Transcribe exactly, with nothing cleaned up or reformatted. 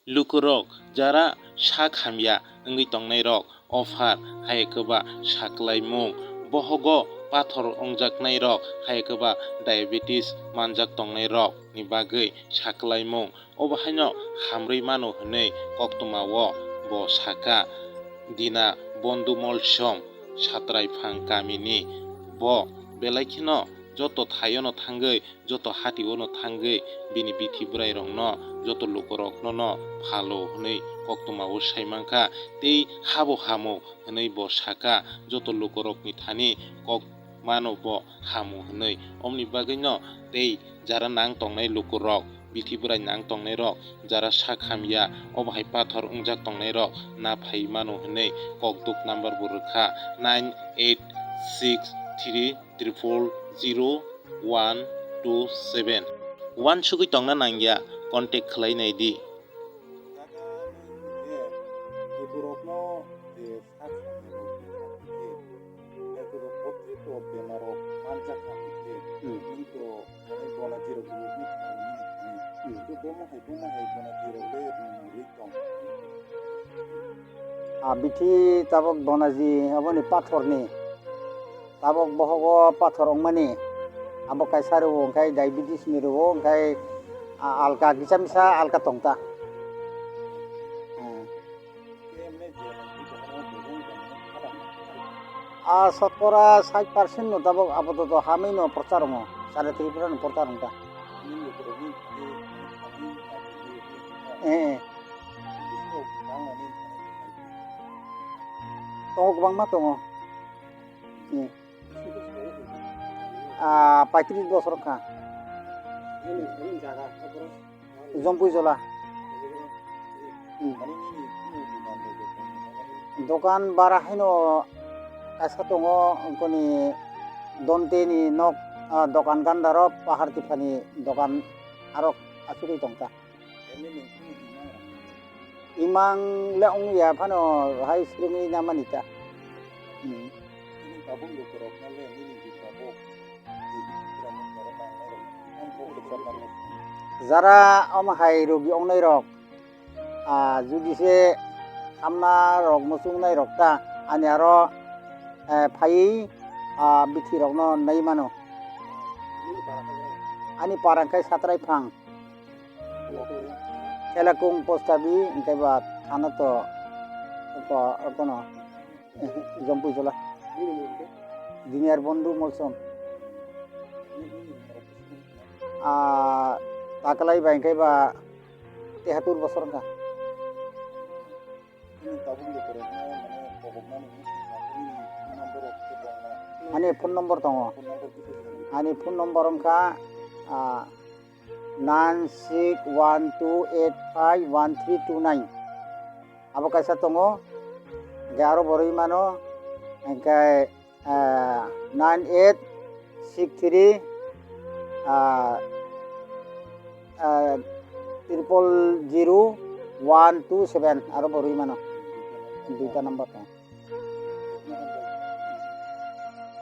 Lukurok jara sak hamya wngwi tongnairok, offer hai kwba saklaimung, bohogo pathor wngjaknairok hai kwba diabetes manjak tongnairokni bagwi saklaimung, obo haino hamrwi mano hwnwi koktwmao bo sakha. Dina Bondhu Molsom, Satraiphan kamini, bo belai kheno joto thaiono thangwi, joto hationo thangwi bini bithi bwrairokno, joto lukurokno no phalo hwnwi koktwmao sai mankha, tei habo hamo hwnwi bo sakha, joto lukurokni thani kok mano bo hamo hwnwi. Omni bagwino tei jara nang tongnai lukurok, bithi bwrai nang tongnairok, jara sak hamya, obo hai pathor wngjak tongnairok na phai mano hwnwi kokduk number bo rwkha, nine eight six three triple zero one two seven. Uansugwi tongna nangya, contact khlai nai di. Lukurokno je sak hamya rok je, je, je, je, je, bemar rok manjak kha hwnkhe, Hmm. Nwng to Bonaji rok ni thani. Hmm. To bomo hai, bomo hai Bonaji rok le rwngwi tong. Ah, bithi tabok Bonaji aboni pathor ni. Tabok bohogo pathor wngmani. Abo kaisa rwo, hwnkhe diabetes ni rwo, hwnkhe, ah, alka kisa misa alka tongta. Hmm. A sotkora sait percent no tabok apatot hamwi no prochar wngo, sara Tripura no prochar wngkha. Eh, eh. Tongo, kwbangma tongo. Eh. Ah, paitris bosor wngkha. Jompui jola. Hmm. Dokan bara haino kaisa tongo, koni Donte ni nok, ah, dokan gandaro Pahar Tiphani dokan aro achugwi tongkha. Imang le wngya phano hai swrwngwi namani ta. Hmm. Jara omo hai rogi ongnairok, ah, judi se hamna rok muchungnai rok ta, ani aro, eh, phaiwi, ah, bithi rokno nai mano. Ani para khe Satraiphan. Khelakung postabi, hwnkhe ba thana to, ko-, kono, Jompui jola. Diniar Bondhu Molsom. Ah, taklai bai hwnkhe ba tehatur bosor wngkha. Ani phone number tongo. Ani phone number wngkha, ah, nine six one two eight five one three two nine. Abo kaisa tongo. Hwnkhe aro bo rwui mano. Hwnkhe, ah, nine eight six three, ah, ah, triple zero one two seven, aro bo rwui mano. Duita number tongo.